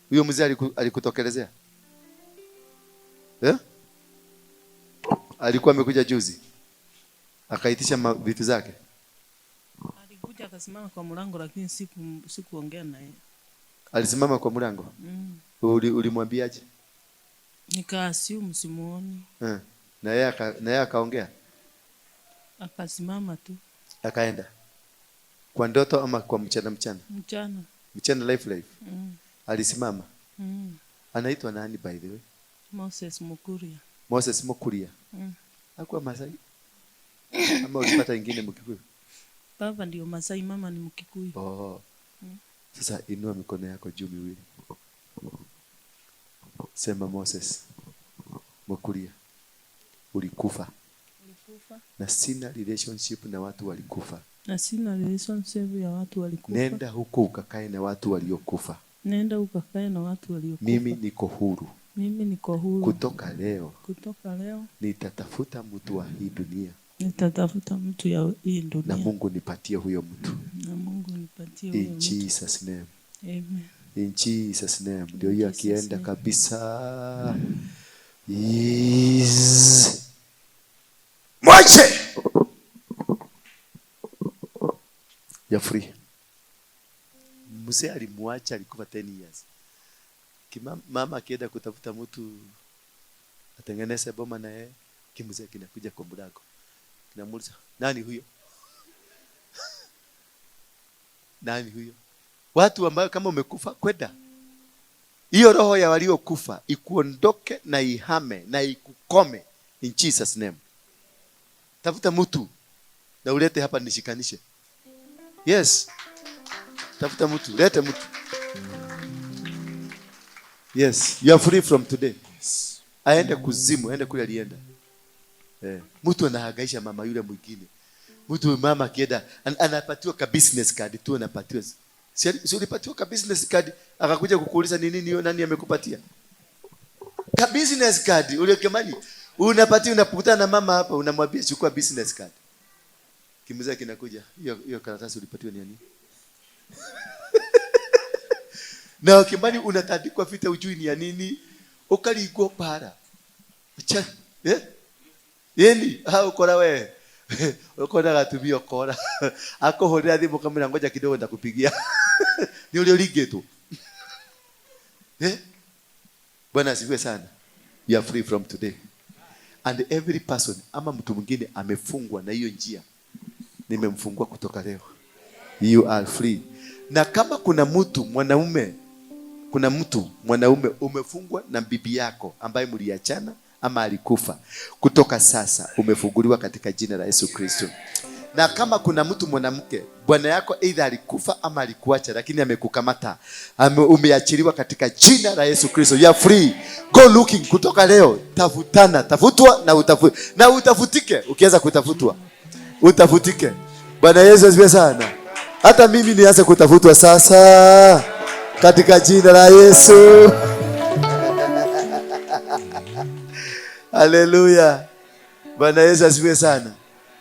Huyo mzee alikutokelezea? Eh? Alikuwa amekuja juzi. Akaitisha vitu zake. Alikuja akasimama kwa mlango, lakini sikuongea naye. Alisimama kwa mlango? Mm. Ulimwambiaje? Nikaassume simuoni. Na yeye akaongea? Akasimama tu. Akaenda. Kwa ndoto ama kwa mchana mchana? Mchana. Mchana life. Mm. Alisimama. Mm. Anaitwa nani by the way? Moses Mukuria. Moses Mukuria. Mm. Hakuwa Masai? Ama ulipata ingine Mkikuyu? Baba ndio Masai, mama ni Mkikuyu. Oh. Mm. Sasa inua mikono yako juu miwili. Sema Moses Mukuria, ulikufa. Ulikufa. Na sina relationship na watu walikufa. Na sina relationship ya watu walikufa. Nenda huko ukakae na watu waliokufa. Nenda ukakae na watu waliokufa. Mimi niko huru. Mimi niko huru. Kutoka leo. Kutoka leo. Nitatafuta mtu wa hii dunia. Nitatafuta mtu ya hii dunia. Na Mungu nipatie huyo mtu. Na Mungu nipatie huyo In mtu. Jesus name. Amen. In Jesus name. Ndio hiyo In Jesus akienda name. kabisa. Yes. Mwache. Ya free. Mzee alimwacha, alikufa 10 years. Mama akienda kutafuta mtu atengeneze boma na yeye, kimzee kinakuja kwa mlango. Kinamuuliza, nani huyo? Nani huyo? Watu ambao kama umekufa kwenda. Hiyo roho ya waliokufa ikuondoke na ihame na ikukome in Jesus name. Tafuta mtu na ulete hapa nishikanishe. Yes. Tafuta mtu, lete mtu. Yes, you are free from today. Yes. Aende kuzimu, aende kule alienda. Mtu anahangaisha mama yule mwingine. Mtu mama akienda anapatiwa ka business card tu, anapatiwa. Si ulipatiwa ka business card akakuja kukuuliza ni nini hiyo, nani amekupatia? Ka business card ule Kimani unapatiwa, unakutana na mama hapa unamwambia chukua business card. Kimzee kinakuja, hiyo karatasi ulipatiwa ni nani? Na Kimani unatandikwa vita ujui ni ya nini? Ukaligwa para. Acha, eh? Yeni, ha ukora we. Ukora gatumia ukora. Akuhurira thimu kamwira ngoja kidogo nitakupigia. Ni ule ulingetwo. Eh? Bwana asifiwe sana. You are free from today. And every person ama mtu mwingine amefungwa na hiyo njia, nimemfungua kutoka leo. You are free. Na kama kuna mtu mwanaume, kuna mtu mwanaume umefungwa na bibi yako ambaye mliachana ama alikufa, kutoka sasa umefunguliwa katika jina la Yesu Kristo. Na kama kuna mtu mwanamke, bwana yako either alikufa ama alikuacha, lakini amekukamata, umeachiliwa katika jina la Yesu Kristo. You are free. Go looking. Kutoka leo tafutana, tafutwa na na utafutike. Ukianza kutafutwa utafutike. Bwana Yesu asifiwe sana. Hata mimi nianze kutafutwa sasa katika jina la Yesu. Haleluya. Bwana Yesu asifiwe sana.